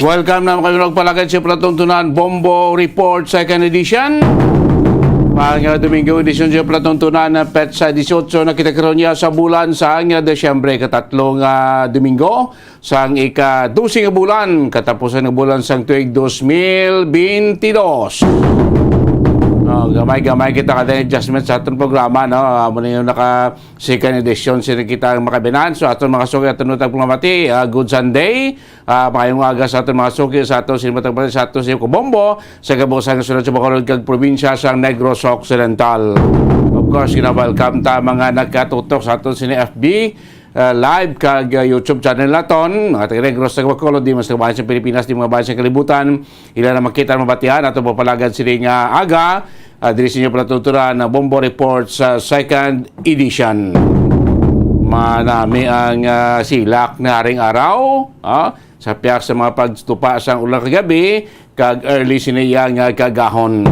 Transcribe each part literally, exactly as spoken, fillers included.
Welcome na kayo nagpalagad sa Platuntunan Bombo Report Second Edition. Pang uh, Domingo edition sa Platuntunan na petsa dieciocho na kita karon niya sa bulan sa nga Desyembre, katatlo nga Domingo sang ika-dosi nga bulan, katapusan nga bulan sang tuig dos mil bentidós. Oh, gamay-gamay kita ka adjustment sa aton programa, no? Amo na yung naka second edition sini kita ang makabinan. So aton mga suki, aton utang pamati, ah, good Sunday. Ah, maayong aga sa aton mga suki, sa aton sini matagpati, sa aton sini Cubombo, sa kabuusan nga sulod sa Bacolod kag probinsya sa Negros Occidental. Of course, gina-welcome ta mga nagkatutok sa aton sini F B, ah, live kag, ah, YouTube channel naton, mga taga Negros, taga Bacolod, di mas kabayan sa Pilipinas, di mga bayan sa kalibutan, ila na makita, mabatian ato papalagad sini nga aga. Ah, diri sa inyo pala tuturan na Bombo Report sa second edition. Manami ang, ah, silak na haring araw, ah, sa piyak sa mga pagtupa sang ulan kagabi kag early siniya nga kagahon.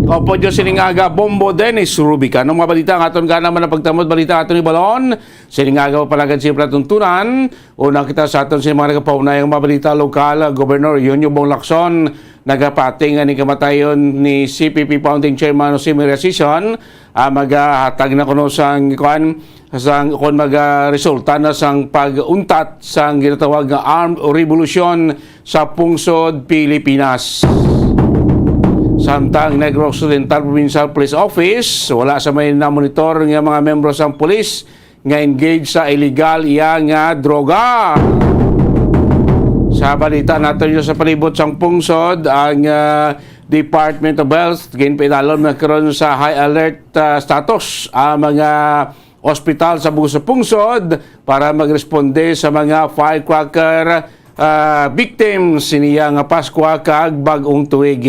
Opo, Diyos, sini nga aga, Bombo Dennis Rubica. Anong mga balita nga aton ka naman ang pagtamod balita aton ibalon? Sini nga aga, palagad siyempre tuntunan. Una kita sa aton sa mga nagapaunay ang mga balita lokal. Governor Yunyo Bong Lacson nagapati nga ni kamatayon ni C P P Founding Chairman Jose Maria Sison, ah, magahatag na kuno sang kuan sang kon magaresulta na sang pag-untat sang ginatawag nga armed revolution sa pungsod Pilipinas. Samtang Negros Occidental Provincial Police Office, wala sa may namonitor nga mga membro sang pulis nga engage sa illegal iya nga droga. Sa balita naton sa palibot sang pungsod, ang, ah, Department of Health ginpaidalom na karon sa high alert, ah, status ang mga ospital sa bug-os nga pungsod para magresponde sa mga firecracker, ah, victims siniya nga Paskwa kag Bag-ong Tuig.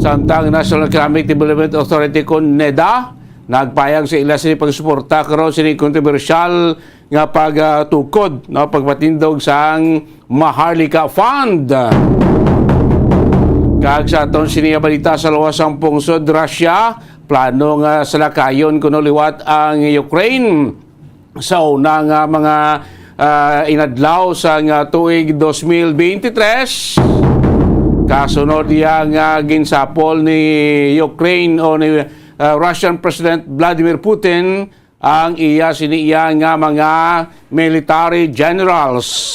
Samtang National Economic Development Authority kon NEDA nagpayag sa ila sini pagsuporta karon sini kontrobersyal nga pagtukod, no, pagpatindog sang Maharlika Fund. Kag sa aton sini nga balita, sa luwas sang pungsod Russia, plano nga salakayon kuno liwat ang Ukraine sa una nga mga, ah, inadlaw sang, ah, tuig dos mil beintitres. Kasunod iya nga ginsapol ni Ukraine o ni, ah, Russian President Vladimir Putin ang iya sini iya nga mga military generals.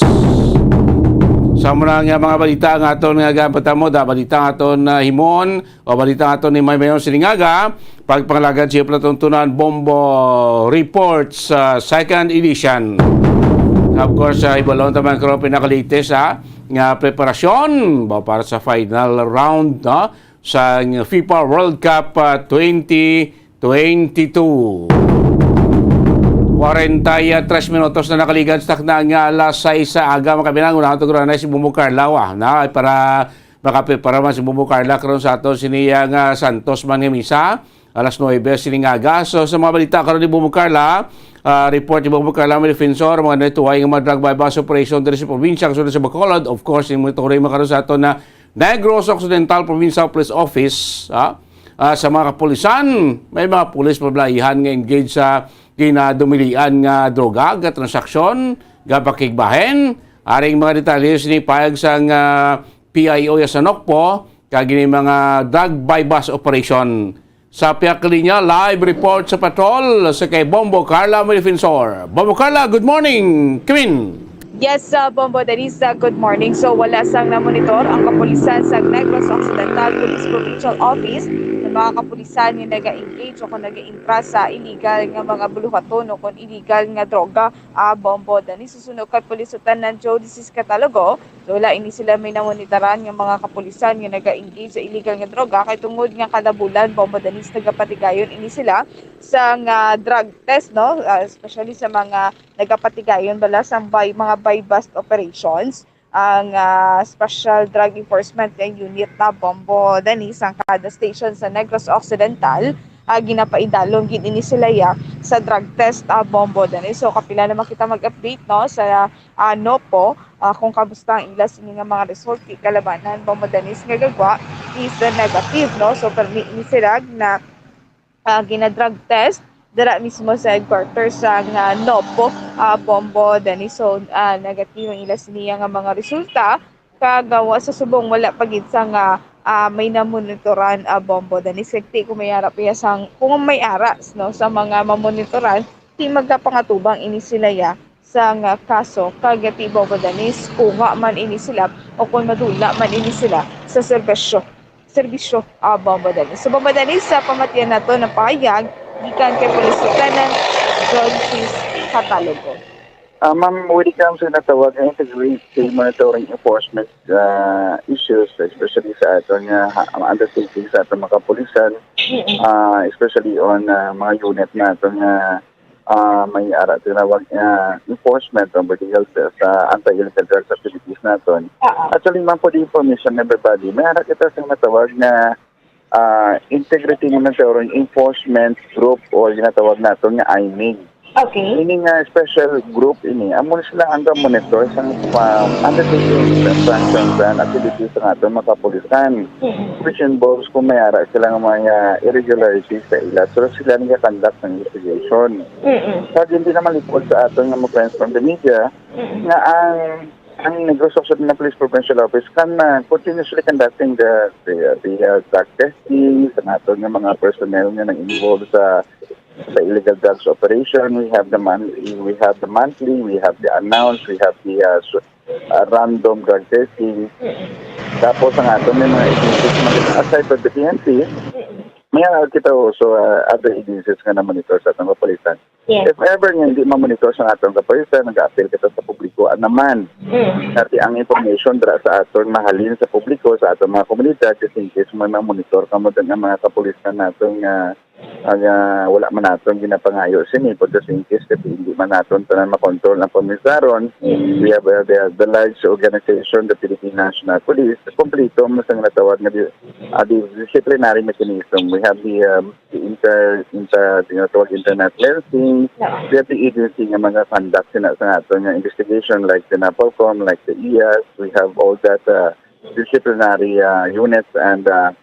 Sa muna nga mga balita nga aton nga gapatamod, ah, balita nga aton, ah, himon o balita nga aton ni Maymayon sini nga aga, pagpangalagad siya pala tuntunan Bombo Reports, ah, second edition. Of course, ah, ibalon taman karon pinaka-latest, ah, nga preparasyon ba para sa final round, no, sa FIFA World Cup, ah, twenty twenty-two. Kwarenta y tres minutos na nakaligad sa takna nga alas sais sa aga, mga kabilang. Unahan to granay si Bumo Carla, wa, na, para makaprepara man si Bumo Carla karon sa aton siniya nga Santos man nga misa. Alas nuebe sini nga aga. So, sa mga balita karon ni Bumo Carla, ah, report ni Bumo Carla, may defensor, mga natuway nga mga drug buy-bust operation diri sa probinsya, kasunod sa Bacolod. Of course, yung monitoring mo karon sa aton na Negros Occidental Provincial Police Office, ah, ah, sa mga kapulisan, may mga pulis pablayihan nga engage sa ginadumilian nga droga, nga transaksyon, nga pakigbahin. Aring mga detalye sini payag sang, ah, P I O ya sa Nocpo, kag ini mga drug buy-bust operation. Sa pihak linya, live report sa patrol sa kay Bombo Carla Defensor. Bombo Carla, good morning. Queen. Yes, uh, Bombo Denisa, good morning. So, wala sang namonitor ang kapulisan sa Negros Occidental Police Provincial Office sa mga kapulisan nga naga-engage o kung naga-intra sa illegal nga mga buluhaton o kung illegal nga droga, ah, Bombo Denisa. Susunod kay Pulis Lieutenant Joe de Cis Catalogo, so, wala ini sila may namonitoran nga mga kapulisan nga naga-engage sa illegal nga droga, kay tungod nga kada bulan, Bombo Denise, nagapatigayon ini sila sa nga drug test, no? Ah, especially sa mga nagapatigayon bala sa buy, mga buy-bust operations. Ang, ah, Special Drug Enforcement nga unit na, Bombo Denise, ang kada station sa Negros Occidental, ah, ginapaidalom gid ini sila ya sa drug test, ah, Bombo Denise. So, kapila naman kita mag-update, no, sa, ah, Nocpo, ah, kung kamusta ang ila sini nga mga result, kay kalabanan, Bombo Denise, nga gagwa is the negative, no? So, permi ini sila na, ah, gina-drug test dira mismo sa headquarters sang, ah, NOPO, ah, Bombo Dennis. So, ah, negative ang ila siniya nga mga resulta, kag, ah, wa-, sa subong wala pa gid sang, ah, ah, may namonitoran, ah, Bombo Dennis. Kag ti kung may ara pa ya sang, kung may ara, no, sa mga mamonitoran, ti magapangatubang ini sila ya sang, ah, kaso, kag ti Bombo Dennis, kunga man ini sila o kung madula man ini sila sa serbisyo, serbisyo, ah, Bombo Dennis. So, Bombo Dennis, sa pamatian nato nga pahayag gikan kay Police Lieutenant John Sis Catalogo. Ah, ma'am, when it comes sa natawag nga integrity monitoring enforcement, ah, issues, especially sa aton nga, ha-, undertaking sa aton mga kapulisan, ah, especially on, ah, mga unit naton nga, ah, may ara tinawag nga enforcement on vertical sa anti-illegal drugs activities naton. Oo. Actually, ma'am, for the information of everybody, may ara kita sa natawag nga, ah, integrity monitoring enforcement group o ginatawag naton nga imig. Okay. Ini nga special group ini, amo na sila ang ga-monitor sa, ah, undertaking, sa infractions and activities sa aton mga kapulisan, Mm-mm. which involves kung may ara sila nga mga irregularities sa ila. So, sila ang ga-conduct ng investigation. Mm-mm. Kag hindi naman lipod sa aton nga mga friends from the media, Mm-mm. nga ang, ang Negros Occidental Police Provincial Office kan, ah, continuously conducting the, the, the, uh, drug testing sa aton nga mga personnel nga nag-involve sa, sa illegal drugs operation. We have the monthly, we have the monthly, we have the announce, we have the, uh, su-, uh, random drug testing. Mm-mm. Tapos ang aton may mga agencies man aside from the P N P, Mm-mm. may, uh, kita also, uh, other agencies nga na-monitor sa atong kapulisan. Yes. If ever nga hindi ma-monitor sa atong kapulisan, nag-appeal kita sa publiko, ah, naman. Mm. Dati ang information dira sa aton mahalin sa publiko, sa aton mga komunidad, just in case may ma-monitor kamo din ang mga kapulisan naton nga, ah, nga wala man naton ginapangayo sini, but just in case kasi hindi man naton tanan makontrol ang pamisaron, Mm. we have, uh, the, the large organization, the Philippine National Police, kompleto mo sa natawag nga di-, ah, di-, disciplinary mechanism. We have the, um, the inter, inter, tinatawag internet lensing, Yeah. the agency nga mga conduct sina sa aton nga investigation like the NAPOLCOM, like the I A S, we have all that, uh, disciplinary, uh, units and, uh,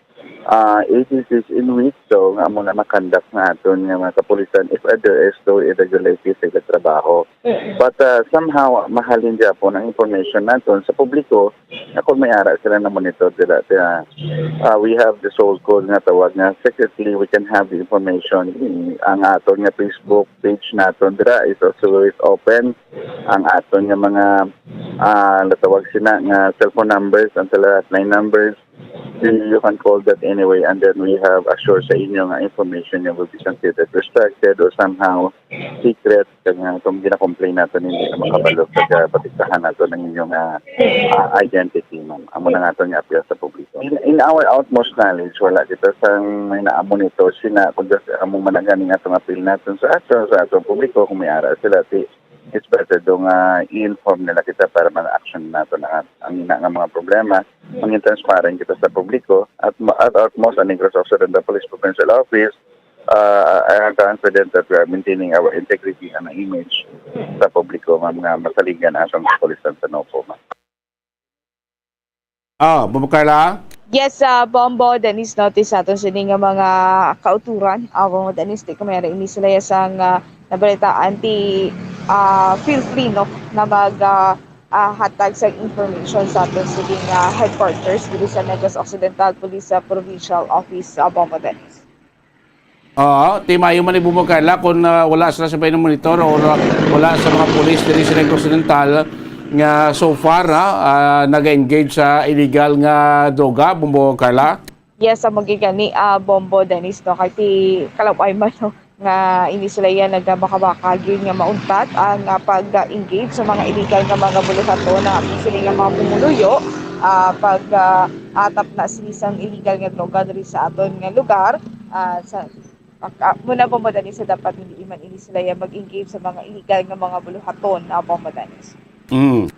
uh, agencies in which so nga amo na makonduct nga aton nga mga kapulisan if there is no irregularities sa ilang trabaho. Mm. But, uh, somehow, mahalin gyapon ang information naton sa publiko nga kung may ara sila na monitor dira, dira, uh, we have the so-called nga tawag nga secretly we can have the information. Ang aton nga Facebook page naton dira is also is open. Ang aton nga mga, ah, natawag sina nga cellphone numbers and sa hotline numbers, you, you can call that anyway, and then we have assure sa inyo nga information nga will be considered restricted or somehow secret, kag nga kung gina-complain naton hindi na makabalo, kag, ah, protektahan naton ang inyong, ah, ah, identity, ma'am. Amo na nga aton nga appeal sa publiko. In, in our utmost knowledge, wala kita sang may naamon nito sina, kung just amo man ang ganing atong appeal naton sa ato, sa atong publiko, kung may ara sila, ti, it's better do nga i-inform nila kita para ma-action naton ang, ang ina nga mga problema. Maging transparent kita sa publiko at ma-, at utmost ang Negros Occidental Police Provincial Office, uh, I am confident that we are maintaining our integrity and image sa publiko, ma'am, nga masaligan ang atong kapulisan sa NOPO, ma'am. Ah, Ma'am Carla? Yes, ah, Bombo, Dennis, notice sa aton sini nga mga kauturan. Ah, Bombo, Dennis, di ko may ini sila sang, ah, nabalitaan, ti, ah, feel free, no, na mag, ah, ah, hatag sa information sa aton sini nga headquarters diri sa Negros Occidental Police, ah, Provincial Office, ah, Bombo, Dennis. Oo, ti maayo man ni Bombo Carla kung, ah, wala sila sa pag-monitor o, ah, wala sa mga pulis diri sa Negros Occidental nga so far, ah, ah, naga-engage sa illegal nga droga, Bombo Carla? Yes, amo gid gani, ah, Bombo Dennis, no, kay ti kalaway man, no, nga ini sila yan nagabakabaka gyud nga mauntat ang, ah, pag-engage sa mga illegal nga mga buluhaton nga ato sila nga mga pumuluyo, ah, pag, ah, atap na sini sang illegal nga droga diri sa aton nga lugar, ah, sa Ak-, ah, muna po madali sa dapat hindi man ini sila ya mag-engage sa mga illegal nga mga buluhaton, ah, Bombo Dennis. Mm.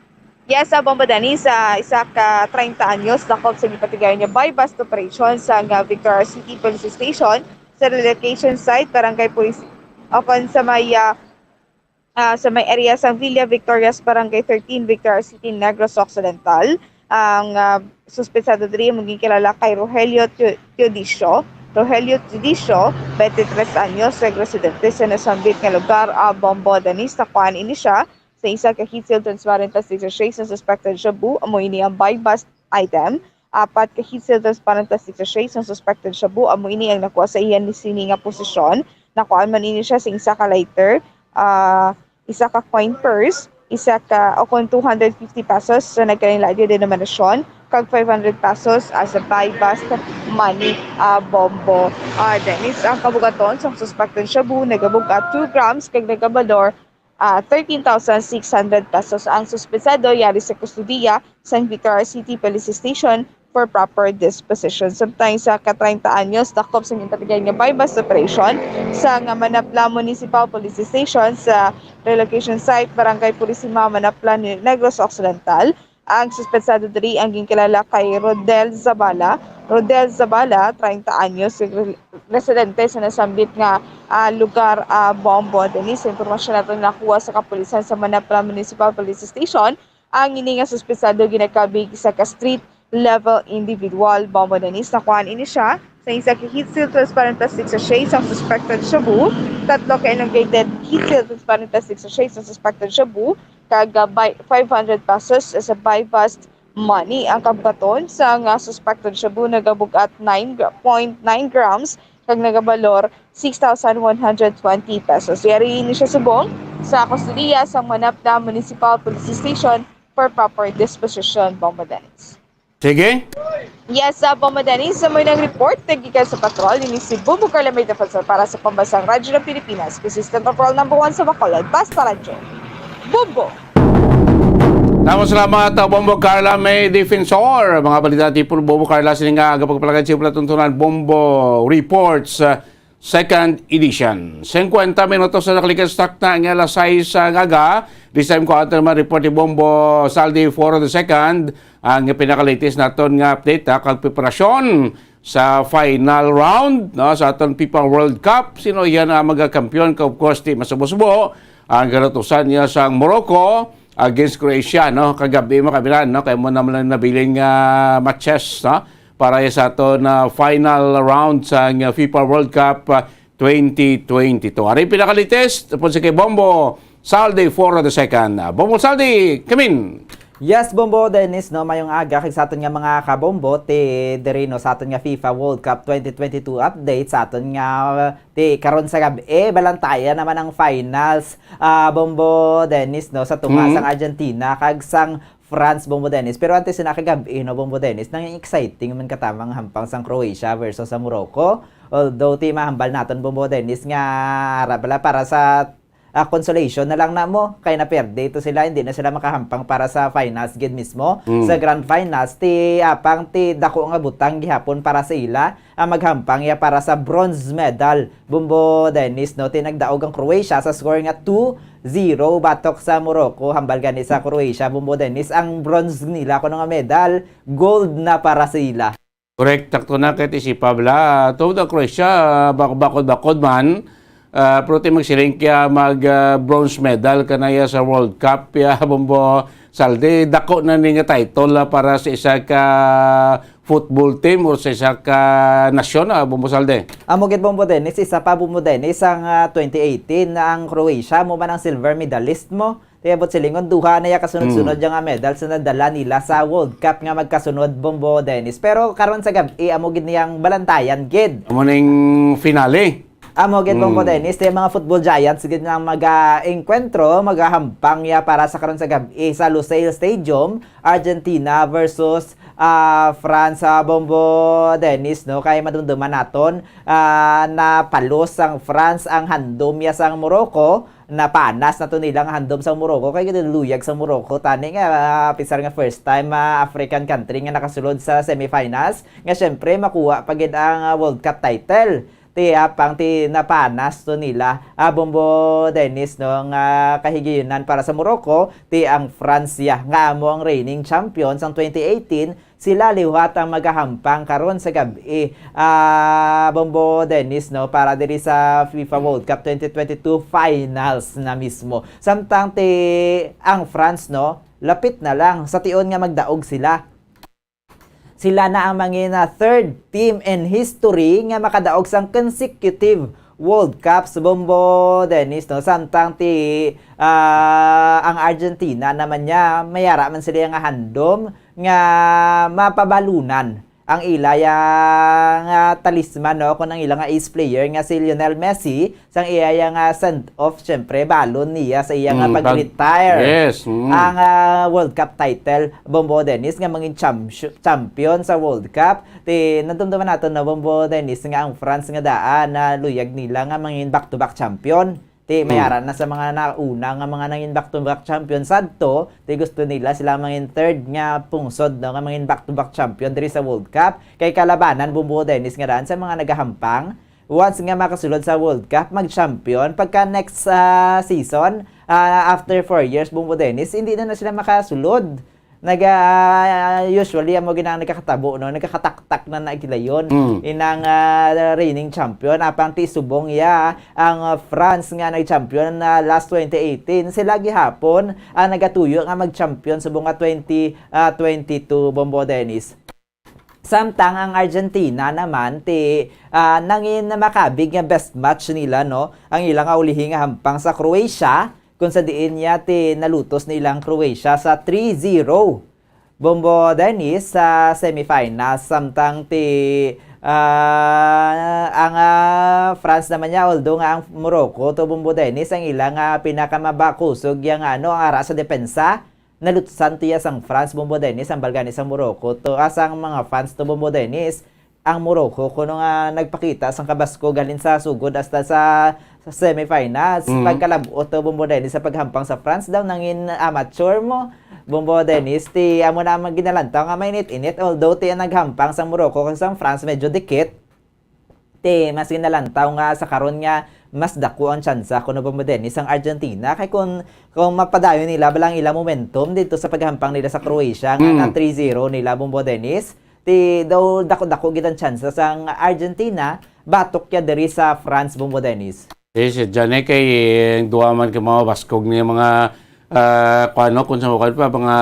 Yes, ah, Bombo Dennis, sa isa ka treinta anyos dakop sa gipatigayon nga buy-bust operation sa nga Victoria City Police Station sa relocation site, Barangay Police, o kon sa may, ah, ah, sa may area sang Villa Victorias, Barangay thirteen, Victoria City, Negros Occidental. Ang, ah, suspetsado diri amo ginkilala kay Rogelio Teo-, Teodicio, Rogelio Judicio, twenty-tres anyos, kag residente sa nasambit nga lugar, ah, Bombo Dennis. Nakuhaan ini siya sa isa ka heat-sealed transparent plastic sachet sa suspected shabu. Amo ini ang buy-bust item. Apat ka heat-sealed transparent plastic sachet sa suspected shabu. Amo ini ang nakuha sa iya ni sini nga posisyon. Nakuhaan man ini siya sa isa ka lighter, ah, isa ka coin purse, isa ka, o kon two hundred fifty pesos sa nagkalain-lain nga denominasyon, kag five hundred pesos as a buy-bust money, ah, Bombo. Ah, Dennis, ang kabugaton sang suspected shabu nagabug-at two grams kag nagabalor, ah, thirteen thousand six hundred pesos. Ang suspetsado yari sa kustodiya sang Vicar City Police Station for proper disposition. Samtang isa ka treinta anyos dakop sa ginpatigayon nga buy-bust operation sa nga Manapla Municipal Police Station sa relocation site, Barangay Purisima, Manapla, Negros Occidental. Ang suspetsado diri ang ginkilala kay Rodel Zabala. Rodel Zabala, treinta anyos, re-, residente sa nasambit nga, ah, lugar, ah, Bombo. Dennis, sa impormasyon nato nakuha sa kapulisan sa Manapla Municipal Police Station, ang ini nga suspetsado ginakabig isa ka street level individual. Bombo Dennis, nakuhaan ini siya sa isa ka heat-sealed transparent plastic sachet sang suspected shabu, tatlo ka elongated heat-sealed transparent plastic sachet sang suspected shabu, kag, ah, by five hundred pesos as a buy-bust money. Ang kabugaton sang, ah, suspected shabu nagabug-at nine gra-, point nine grams kag nagabalor six thousand one hundred twenty pesos. Yari ini siya subong sa kustodiya sang Manapla Municipal Police Station for proper disposition, Bombo Dennis. Sige. Yes, sa Bombo Dennis, sa mo nang report, nagikan sa patrol, ini si Bombo Carla May Defensor para sa Pambansang Radyo ng Pilipinas, consistent overall number one sa Bacolod, basta radyo. Bombo! Tapos salamat, uh, Bombo Carla May Defensor. Mga balita ti Bombo Carla, sini nga aga pagpalagad sa palatuntunan, Bombo Reports, uh, second edition. Singkwenta minutos na nakalikas takna nga alas sais nga aga. This time ko ato naman report ni Bombo Saldi Foro the second. Ang pinaka-latest naton nga update, ha, kag preparasyon sa final round, no, sa aton fifa World Cup. Sino yan ang magakampiyon? Of course, di masubo-subo ang galutusan niya sa Morocco against Croatia, no? Kagabi, mga kabilan, no? Kaya mo naman lang nabiling, ah, matches, no? Para sa ato na final round sa, ah, fifa World Cup, ah, twenty twenty-two. Ari pinaka-latest, tapos si kay Bombo Saldi for the second. Ah, Bombo Saldi, come in. Yes, Bombo Dennis, no, mayong aga kag sa aton nga mga kabombo, ti diri, no, sa aton nga fifa World Cup twenty twenty-two update sa aton nga, ti karon sa gab-i, balantayan naman ang finals, ah, Bombo Dennis, no, sa tunga Mhm. sang Argentina kag sang France, Bombo Dennis. Pero antes na kagab-i, no, Bombo Dennis, nang exciting man katamang hampang sang Croatia versus sa Morocco. Although, ti mahambal naton, Bombo Dennis, nga ara bala para sa, ah, consolation na lang na mo, kay naperde ito sila, hindi na sila makahampang para sa finals gid mismo. Mm. Sa grand finals, ti apang ti dako nga butang gihapon para sa ila ang maghampang ya para sa bronze medal. Bombo Dennis, no, ti nagdaog ang Croatia sa score nga two zero batok sa Morocco. Hambal gani sa Croatia, Bombo Dennis, ang bronze nila kuno nga medal, gold na para sa ila. Correct, takto na kay ti si Pabla. To the Croatia, bak-, bakod-bakod man. Ah, pero ti magsiling kaya mag, ah, bronze medal kanaya sa World Cup, ya, Bombo Saldi, dako na ni nga title, ah, para sa isa ka football team or sa isa ka nasyon, ah, Bombo Saldi. Amo gid, Bombo Dennis, isa pa, Bombo Dennis, ang, ah, twenty eighteen na ang Croatia, mo man ang silver medalist mo. Ti abot silingon, duha na ya kasunod-sunod Mm. ya nga medal sa nadala nila sa World Cup nga magkasunod, Bombo Dennis. Pero karon sa gab-i, amo gid niyang balantayan gid. Amo ning finale. Amo gid, Bombo Mm. Dennis, ti mga football giants gid nang mag-enkwentro, magahampang ya para sa karon sa gab-i sa Lusail Stadium, Argentina versus, ah, France, ah, Bombo Dennis, no? Kay madumduman naton, ah, napalos sang France ang handom ya sang Morocco, napanas na to nilang handom sa Morocco, kay ginaluyag sa Morocco tani nga, ah, pisar nga first time, ah, African country nga nakasulod sa semifinals, nga syempre makuha pa gid ang, ah, World Cup title. Ti apang ti napanas to nila, ah, Bombo Dennis, no, nga kahigayunan para sa Morocco, ti ang France ya, nga amo ang reigning champion sang twenty eighteen, sila liwat ang magahampang karon sa gab-i, ah, Bombo Dennis, no, para diri sa fifa World Cup twenty twenty-two finals na mismo. Samtang ti ang France, no, lapit na lang sa tion nga magdaog sila. Sila na ang mangin, ah, third team in history nga makadaog sang consecutive World Cups, Bombo Dennis, no? Samtang ti, ah, ang Argentina naman niya, may ara man sila nga handom nga mapabalunan ang ila ya nga talisman, no? Kung ang ila nga ace player nga si Lionel Messi, sang iya ya nga send-off, syempre, balon niya sa iya nga Mm, pag- pag-retire. Yes, mm. Ang, ah, World Cup title, Bombo Dennis, nga mangin champ-, champion sa World Cup. Ti, nadumduman nato na, Bombo Dennis, nga ang France nga daan na luyag nila nga mangin back-to-back champion. Ti, may Mm. ara na sa mga nauna nga mga nangin back-to-back champion sadto, ti gusto nila sila mangin third nga pungsod, no, nga mangin back-to-back champion diri sa World Cup. Kay kalabanan, Bombo Dennis, nga daan sa mga nagahampang, once nga makasulod sa World Cup, mag-champion. Pagka next, ah, season, ah, after four years, Bombo Dennis, hindi na, na sila makasulod. Naga, ah, usually, amo gina nagkakatabo, no? Nagkakataktak na na gilayon. Mm. Inang, ah, reigning champion. Apang ti subong ya, ang, ah, France nga nag-champion na last twenty eighteen. Sila gihapon ang nagatuyo nga mag-champion subong nga twenty, ah, twenty-two, Bombo Dennis. Samtang ang Argentina naman ti, ah, nangin makabig nga best match nila, no? Ang ila nga ulihi nga hampang sa Croatia, kung sa diin niya ti nalutos nila ang Croatia sa three zero. Bombo Dennis sa semifinals, samtang ti, ah, ang, ah, France naman niya, although nga ang Morocco to, Bombo Dennis, ang ila nga pinakamabakusog ya nga, ano, ang ara sa depensa, nalutsan tiya sang France, Bombo Dennis, ang balgani sang Morocco to, ah, sang mga fans to, Bombo Dennis, ang Morocco kuno nga nagpakita sang kabaskog halin sa sugod hasta sa, sa semifinals. Mm. Pagkalab-ot to, Bombo Dennis, sa paghampang sa France daw, nangin amateur mo, Bombo Dennis, ti amo na ang ginalantaw nga mainit-init, although ti ang naghampang sang Morocco kag sang France medyo dikit. Ti, mas ginalantaw nga sa karon nga mas dako ang tsansa kuno, Bombo Dennis, ang Argentina. Kay kung, kung mapadayon nila bala ang ilang momentum dito sa paghampang nila sa Croatia, nga Mm. na three zero nila, Bombo Dennis, ti daw dako-dako gid ang tsansa sang Argentina, batok ya diri sa France, Bombo Dennis. Yes, dyan eh, kay, eh, duwa man ka mga baskog niya mga, ah, kuano, kung sa mukha pa, mga,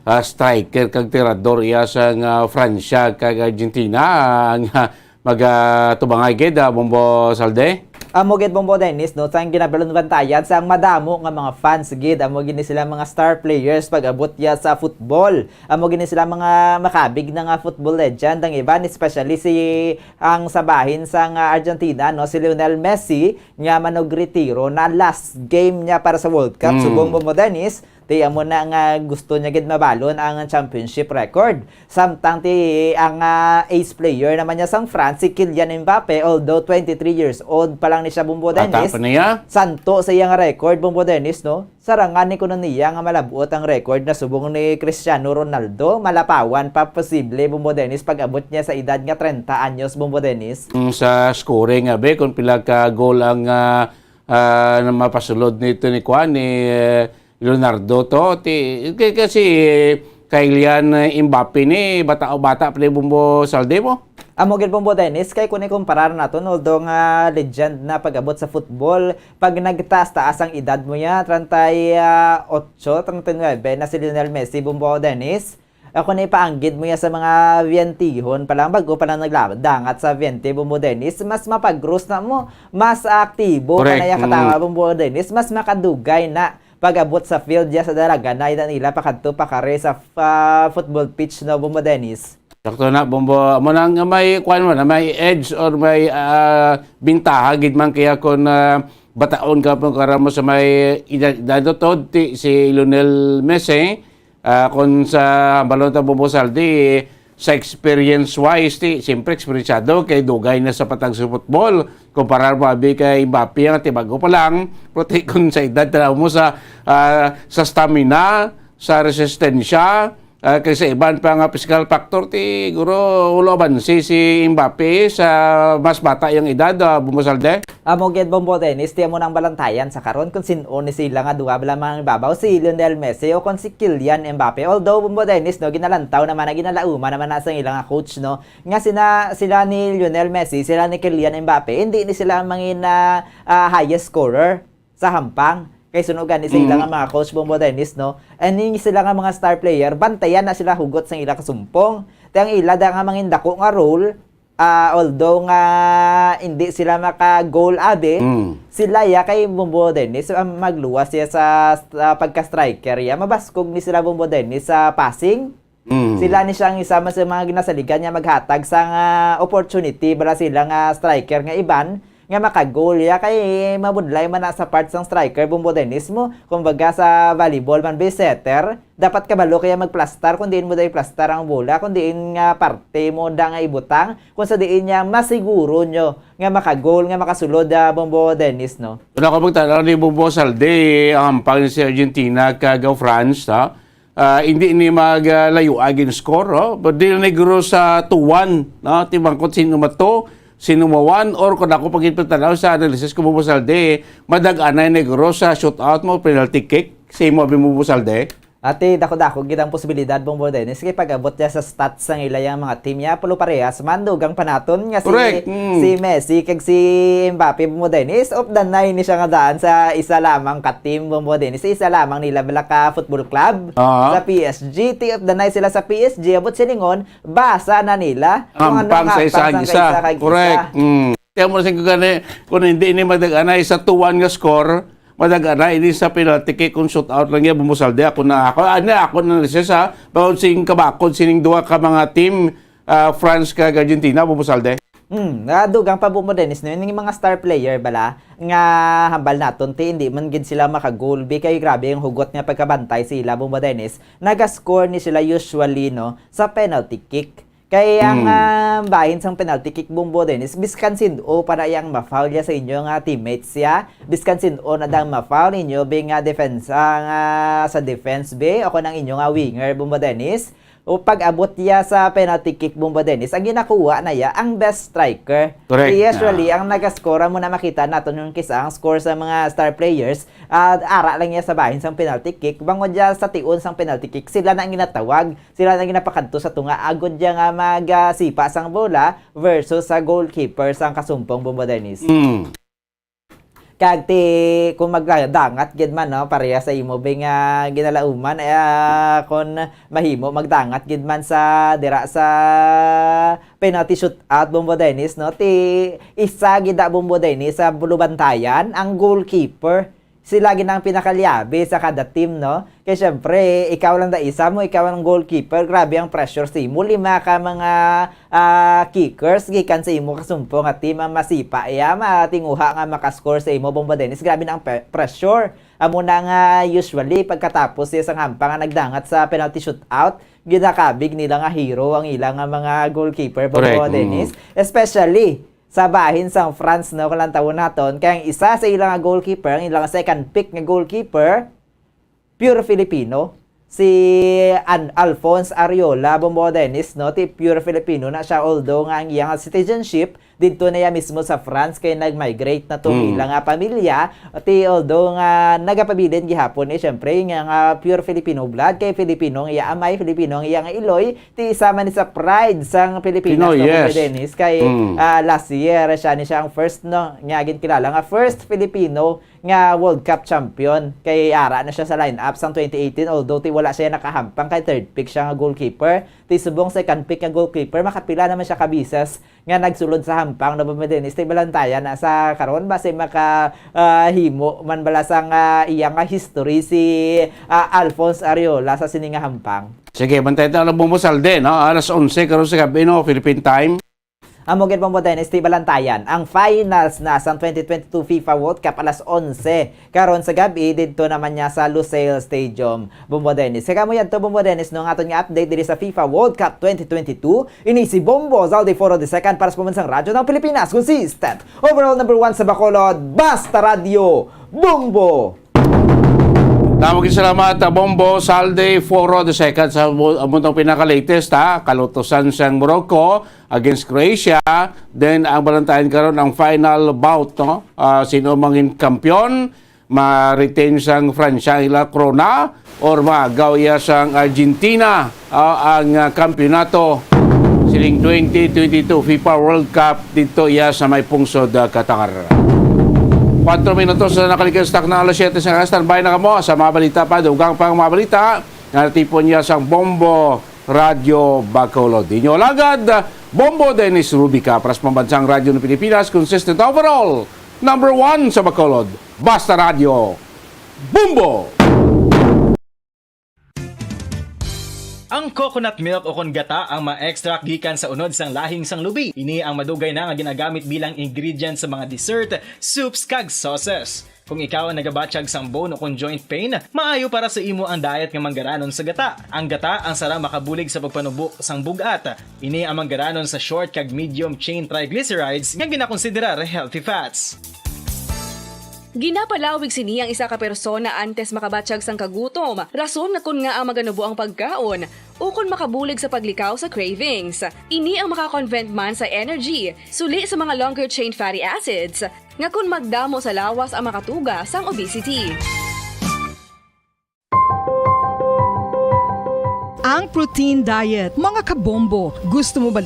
ah, striker kag tirador iya sa nga Francia kag Argentina, ah, nga magatubangay gid, ah, Bombo Salde? Amo gid, Bombo Dennis, no, sang ginabalunbantayan sang madamo nga mga fans gid, amo gid ni sila mga star players pag-abot ya sa football. Amo gid ni sila mga makabig na nga football legend ang iban, especially si ang sa bahin sang Argentina, no, si Lionel Messi, nga manugretiro na last game niya para sa World Cup. Mm. Subong, Bombo Dennis, ti amo na nga gusto niya gid mabalon ang championship record. Samtang ti ang, ah, ace player naman niya sang France, si Kylian Mbappe, although twenty-three years old pa lang ni siya, Bombo Bata Dennis, pa niya. Santo sa iyang record, Bombo Dennis, no? Sarangan ni kuno niya nga malab-ot ang record na subong ni Cristiano Ronaldo, malapawan pa posible, Bombo Dennis, pag-abot niya sa edad nga treinta anyos, Bombo Dennis. Mm, sa scoring, abi, kung pila ka goal ang, ah, ah, na mapasulod nito ni kuan, ni, eh, Leonardo to. Ti, k-, kasi, eh, Kylian, eh, Mbappe ni, bata, bata pa ni, Bombo Salde mo. Amo gid, Bombo Dennis, kay kung ikumparar naton, although nga legend na pag-abot sa football, pag nagtaas-taas ang edad mo ya, treinta y ocho, treinta y nuebe na si Lionel Messi, Bombo Dennis. Ako na ipaanggid mo ya sa mga biyentihon pa lang, bago pa lang nagladangat sa biyente, Bombo Dennis, mas mapagros na mo, mas aktibo pa Correct. na ya katawa, Mm. Bombo Dennis, mas makadugay na pag-abot sa field ya sa dalaga na ida nila pakadto pa kare sa, ah, football pitch, no, Bombo Dennis. Sakto na, Bombo. Amo na nga may, kuwan mo na, may edge or may, ah, bintaha gid man kaya kung, ah, bataon ka po karamo sa may edad, edad to, ti, si Lionel Messi, ah, kung sa balon ta, Bombo Saldi, sa experience-wise, ti, siyempre, eksperensyado kay dugay na sa patag sa football. Kumparar mo, abi, kay Mbappe, nga tibago pa lang, pero ti, kung sa edad, tanaw mo sa, ah, sa stamina, sa resistensya, ah, kay sa iban pa nga physical factor, ti, guro, ulo abansi si Mbappe sa mas bata yang edad, ah, Bombo Salde. Amo gid, Bombo Dennis, ti amo nang balantayan sa karon kung sin-o ni sila nga duha bala mangibabaw, si Lionel Messi o kon si Kylian Mbappe. Although, Bombo Dennis, no, ginalantaw naman na, ginalauman naman na sa ilang coach, no, nga sina, sila ni Lionel Messi, sila ni Kylian Mbappe, hindi ni sila mangin, ah, ah, highest scorer sa hampang. Kay suno gani sa ila Mm. nga mga coach, Bombo Dennis, no? Ani sila nga mga star player, bantayan na sila hugot sa ila kasumpong. Ti ang ila da nga mangindako nga role, ah, although nga hindi sila maka-goal abi, Mm. sila ya kay Bombo Dennis, ah, magluwas siya sa, sa pagka-striker ya. Mabaskog ni sila Bombo Dennis sa passing. Mm. Sila ni siya ang isa man sa mga ginasaligan nga maghatag sang opportunity bala sila nga striker nga iban nga maka-goal ya kay mabudlay man na sa part sang striker, Bombo Dennis mo. Kumbaga sa volleyball man, be setter, dapat kabalo kaya magplastar kung diin mo dahil plastar ang bola, kung diin nga parte mo da nga ibutang, kung sa diin niya masiguro nyo nga maka-goal, nga makasulod, ah, Bombo Dennis, no? Wala ko magtanaw ni Bombo Salde, ang hampang ni si Argentina kag ang France, ha? Ah, hindi ni maglayo agin score, oh. But Del Negro sa two one, no? Timangkot sino mato, sino ma one, or kung ako pagkipatanaw sa analysis ko, Bombo Salde, madag-anay Negro sa shootout mo, penalty kick, sa imo, Bombo Salde? Ati, dako-dako gid ang posibilidad, Bombo Dennis, kay pag-abot niya sa stats sang ila yang mga team niya, pulo parehas man, dugang pa naton nga si, Correct. Mm. si Messi kag si Mbappe, Bombo Dennis, of the nine ni siya nga daan sa isa lamang ka team, Bombo Dennis, sa isa lamang nila bala ka football club, Ah. sa P S G, ti of the nine sila sa P S G, abot siningon, basa na nila kung ano Hampang ang sa isa hampang ang sang isa. kaisa kag Correct. isa. Mm. Kaya mo na sing gani, kung hindi ni madag-anay sa two one nga score, madag-anay ini sa penalty kick, kung shoot out lang niya, Bombo Salde, ako na, ako, ano, ako na siya sa, bawod sing kabakod, sining duha ka mga team, ah, France kag Argentina, Bombo Salde. Hmm, nadugang pa, Bombo Dennis, no, yung mga star player bala nga hambal naton, ti hindi man gid sila maka-goal, be, kay grabe yung hugot nga pagkabantay sila, Bombo Dennis. Naga-score ni sila usually, no, sa penalty kick. Kay ang, Mm. ah, bahin sang penalty kick, Bombo Dennis, biskan sin-o para yang ma-foul ya sa inyo nga teammates ya, biskan sin-o na dang ma-foul ninyo, be, nga defense, ah, nga sa defense, be, o kung ang inyo nga winger, Bombo Dennis, o pag-abot ya sa penalty kick, Bombo Dennis, ang ginakuha na ya ang best striker. Correct. Kay usually, Ah. ang nagascore mo na makita naton yung kisa ang score sa mga star players, ah, ara lang ya sa bahin sang penalty kick, bangod ya sa tion sang penalty kick, sila na ang ginatawag, sila na ginapakadto sa tunga, agod ya nga mag, ah, sipa sang bola versus sa goalkeeper sang kasumpong, Bombo Dennis. Mm. Kag ti, kung magdangat gid man, no, pareha sa imo, be, nga ginalauman, eh, ah, kung mahimo magdangat gid man sa, dira sa penalty shootout, Bombo Dennis, no, ti isa gid, ah, Bombo Dennis, sa bulubantayan, ang goalkeeper. Sila gid ang pinakalyabe sa kada team, no? Kay syempre, ikaw lang da isa mo, ikaw ang goalkeeper, grabe ang pressure sa imo. Lima ka mga, ah, kickers gikan sa imo kasumpong nga team ang masipa iya, matinguha nga makascore sa imo, Bombo Dennis. Grabe na ang pe-, pressure. Amo na nga usually pagkatapos siya sa hampang nga nagdangat sa penalty shootout, ginakabig nila nga hero ang ila nga mga goalkeeper, Bombo Correct, mm. Dennis. Especially sa bahin sang France, no, kung lantawon naton, kay ang isa sa ila nga goalkeeper, ang ila nga second pick nga goalkeeper, pure Filipino, si An-, Alphonse Arreola, Bombo Dennis, no, ti pure Filipino na siya, although nga ang iyang citizenship didto na iya mismo sa France, kay nag-migrate na to Mm. ila nga pamilya, ti although nga nagapabilin gihapon, eh, syempre, nga, nga pure Filipino blood, kay Filipino ang iya amay, Filipino ang iya nga iloy, ti isa man ni sa pride sang Pilipinas, Pinoy, no, Bombo yes. Dennis, kay, Mm. ah, last year, siya ni siya ang first, no, nga ginkilala nga first Filipino nga World Cup champion. Kay ara na siya sa lineup sang twenty eighteen, although ti wala siya nakahampang kay third pick siya nga goalkeeper. Ti subong second pick nga goalkeeper, makapila naman siya ka bises nga nagsulod sa hampang, no, Bombo Dennis, ti balantayan na sa karon, basi maka, ah, himo man bala sang, ah, iya nga history si, ah, Alphonse Arreola sa sini nga hampang. Sige, bantay tayo lang, Bombo Salde, no? Alas onse karon sa gabi, no? Philippine time. Amo gid, Bombo Dennis, ti balantayan ang finals na sang twenty twenty-two FIFA World Cup alas onse karon sa gabi didto naman niya sa Lusail Stadium, Bombo Dennis. Kag amo yadto, Bombo Dennis, no, ang aton nga update diri sa FIFA World Cup twenty twenty-two. Ini si Bombo Zaldi Foro the second para sa Pambansang Radyo ng Pilipinas, consistent overall number one sa Bacolod, Basta Radyo, Bombo! Damo gid salamat, ah, Bombo Salde Foro the second sa mo-, among pinaka-latest, ha, kalutosan sang Morocco against Croatia. Then, ang balantayan karon ang final bout, no? Ah, sino mangin kampiyon, ma-retain sang Francia ang ila korona, or maagaw iya sang Argentina, ah, ang, ah, kampiyonato sining twenty twenty-two FIFA World Cup didto iya sa may pungsod, ah, Qatar. Kwatro minutos na nakalikas, takna alas siyete sa nga, standby na kamo sa mga balita pa, dugang pang mga balita nga natipon niya sang Bombo Radyo Bacolod. Inyo alagad, Bombo Dennis Rubica, para sa Pambansang Radyo ng Pilipinas, consistent overall, number one sa Bacolod. Basta Radyo, Bombo! Ang coconut milk o kon gata ang ma-extract gikan sa unod sang lahing sang lubi. Ini ang madugay na nga ginagamit bilang ingredient sa mga dessert, soups, kag sauces. Kung ikaw ang nagabatyag sang bone o kon joint pain, maayo para sa imo ang diet nga manggaranon sa gata. Ang gata ang sarang makabulig sa pagpanubo sang bug-at. Ini ang manggaranon sa short kag medium chain triglycerides nga ginakonsiderar healthy fats. Ginapalawig sini ang isa ka persona antes makabatyag sang kagutom, rason nga kon ngaa maganubo ang pagkaon, ukon makabulig sa paglikaw sa cravings. Ini ang maka-convert man sa energy, suli sa mga longer chain fatty acids, nga kon magdamo sa lawas ang makatuga sang obesity. Ang Protein Diet, mga kabombo. Gusto mo ba